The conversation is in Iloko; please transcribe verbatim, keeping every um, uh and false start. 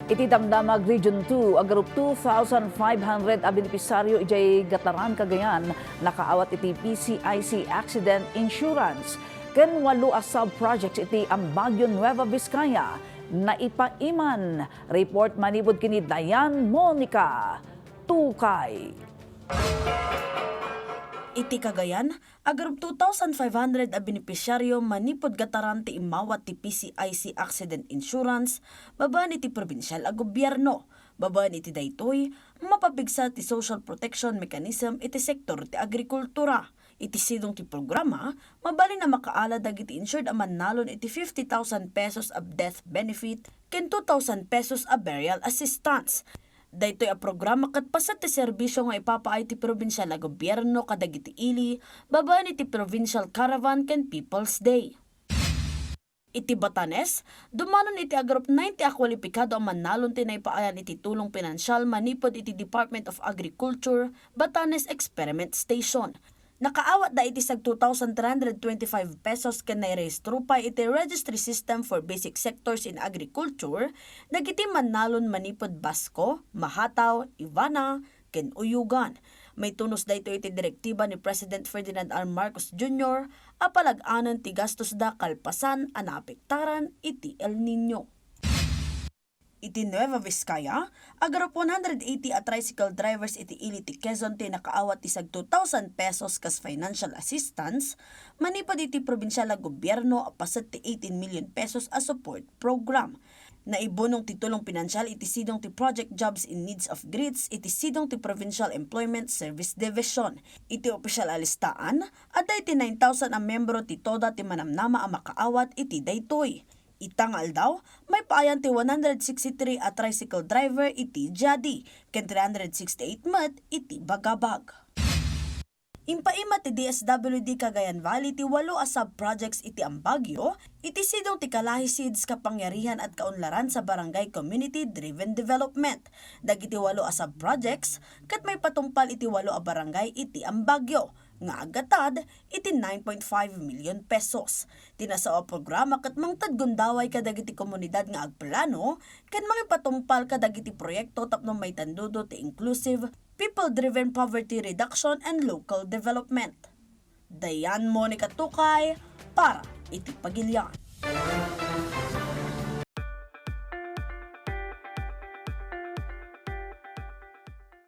Iti Damdamag Region two, agarup two thousand five hundred a benepisaryo idiay Gataran, Cagayan, nakaawat iti P C I C accident insurance, ken walo a sub-projects iti Ambagyo Nueva Vizcaya naipaiman. Report manipud ken ni Dayan Monica Tukay. Iti Cagayan, agarup two thousand five hundred a benepisaryo manipud Gataran ti immawat ti P C I C accident insurance babaen iti probinsial a gobierno. Babaen iti daytoy, mapapigsa ti social protection mechanism iti sektor ti agrikultura. Iti sidong ti programa, mabalin a makaala dagiti insured a mannalon iti fifty thousand pesos a death benefit ken two thousand pesos a burial assistance. Daytoy a programa ket paset ti serbisio nga ipapaay ti probinsial a gobierno kadagiti ili babaen iti Provincial Caravan ken People's Day. Iti Batanes, dumanon iti agarup ninety a kwalipikado a mannalon ti naipaayan iti tulong pinansial manipud iti Department of Agriculture, Batanes Experiment Station. Nakaawatda iti sag two thousand three hundred twenty-five pesos ken nairehistro pay iti Registry System for Basic Sectors in Agriculture dagiti mannalon manipud Basco, Mahataw, Ivana, ken Uyugan. Maitunus daytoy iti direktiba ni President Ferdinand R. Marcos Junior a palag-anen ti gastosda kalpasan a naapektaran iti El Niño. Iti Nueva Vizcaya, agarup one hundred eighty a tricycle drivers iti ili ti Quezon ti nakaawat ti sag two thousand pesos kas financial assistance manipud iti probinsial a gobierno a paset ti eighteen million pesos a support program. Naibunong ti tulong pinansial iti sidong ti Project Jobs in Needs of Grids iti sidong ti Provincial Employment Service Division. Iti opisial a listaan, adda iti nine thousand a miyembro ti TODA ti manamnama a makaawat iti daytoy. Ita nga aldaw, maipaayan ti one hundred sixty-three a tricycle driver iti Jadi, ken three hundred sixty-eight met iti Bagabag. Impaima ti D S W D Cagayan Valley ti walo a sub-projects iti Ambagyo iti sidong ti Kalahi Seeds Kapangyarihan at Kaunlaran sa Barangay Community Driven Development. Dagiti walo a sub-projects ket maipatungpal iti walo a barangay iti Ambagyo nga aggatad iti nine point five million pesos. Ti nasao a programa ket mangted gundaway kadagiti komunidad nga agplano ken mangipatungpal kadagiti proyekto tapno maitandudo ti inclusive, people-driven poverty reduction and local development. Dayan Monica Tukay para iti Pagilian.